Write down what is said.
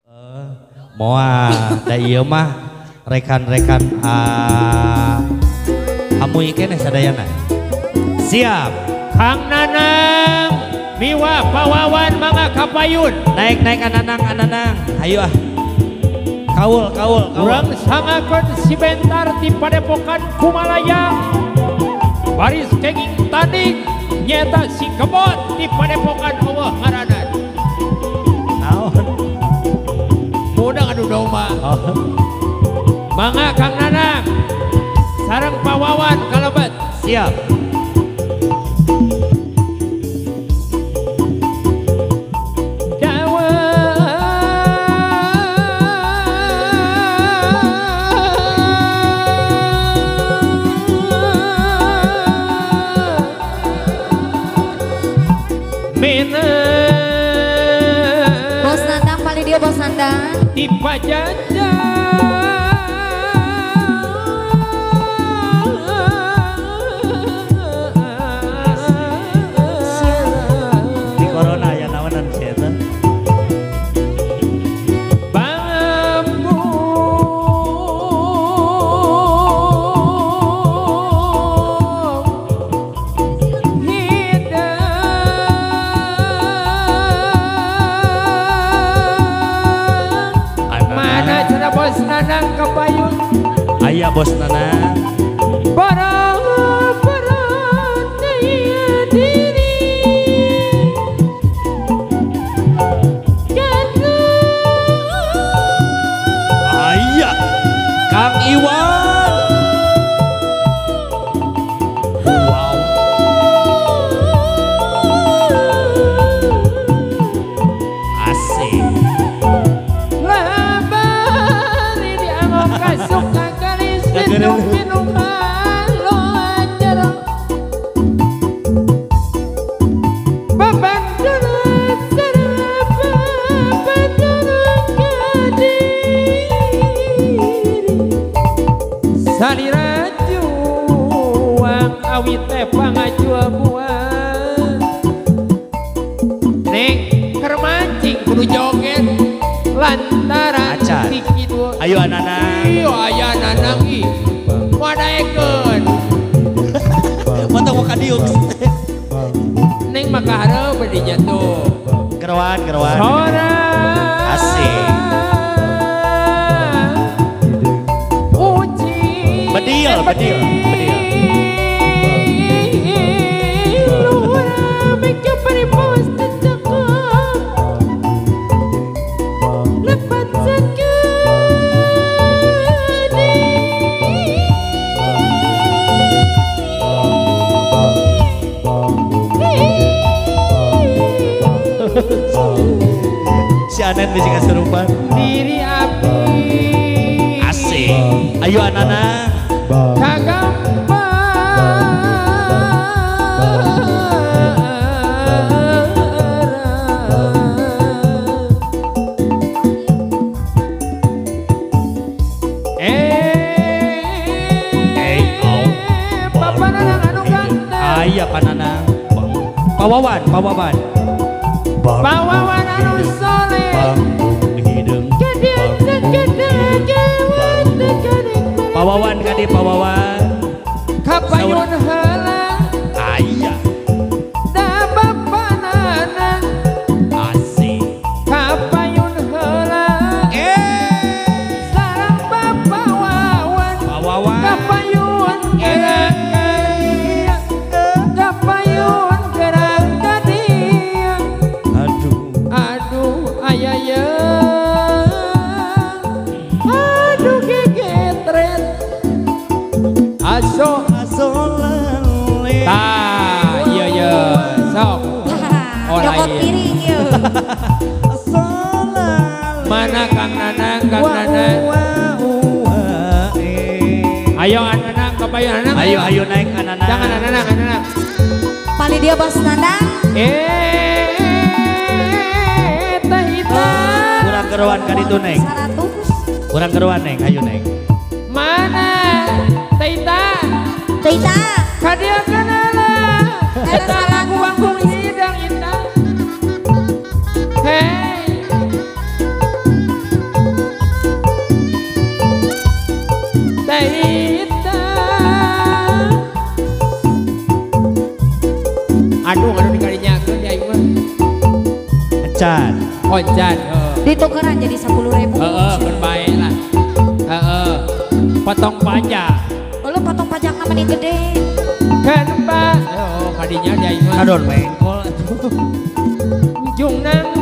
Moa da ieu mah rekan-rekan amuy keneh sadayana. Siap. Kang Nanang miwa pawawan mangga kapayun. Naik-naik ananang ananang. Ayo ah. Kaul kaul kaul. Urang sangakeun si bentar ti Padepokan Kumalayang. Baris kenging tanding nyeta si Kebot di Padepokan eueuh ngaranna. Naon? Mudang adu domba. Oh. Mangga Kang Nanang sareng pawawan kalebet. Siap. Bos Nandang paling dia Bos Nandang di Pajajaran. Di corona ya naonan si eta. Bambu Bos Nanang kepayun. Ayah Bos Nanang. Para para daya diri. Ayah Kang Iwan. Wow. Asik. Salira juang awit teh pangajua buah. Neng keur mancing kudu joget lantaran kikidul. Ayo Ananang. Iyo aya Nanang ih. Wadaekeun. Mantap mau kadiuk. Neng maka hareup dinya tuh. Keroan keroan. Sora. Asik. Bedil, bedil, bedil. Si Anen bisa kesurupan. Diri api. Asik. Ayo Anana. Ayah pananang, pawawan, pawawan, pawawan anu soleh, pawawan kadi pawawan, kapayun heula, ayah, da bapananang, asik, kapayun heula, sareng papawawan, pawawan, kapayun gerak. Aso aso lele. Tah, iya iya, sok. Oh, nyokot piring yeuh. Aso lele. Mana Kang Nanang, Kang Nanang. Ayo Nanang, kebayang Nanang. Ayo ayo naik Nanang. Jangan Nanang, Nanang. Paling dia Bos Nanang. Teh ita. Kurang keruan kan itu neng. 100. Kurang keruan neng, ayo neng. Mana? Teita, Teita, kadia kenala, eta lagu bangkung hidang ita. Hey, anu dikarinyakeun di aing mah. Encan. Oncan, heeh. Ditukeran jadi 10.000. Heeh, keun bae lah. Heeh. Potong pajak. Oh, lu potong pajak mah meni gede. Kan Pak. Oh, kadinya di aing mah. Kadon mengkol atuh. Jung nang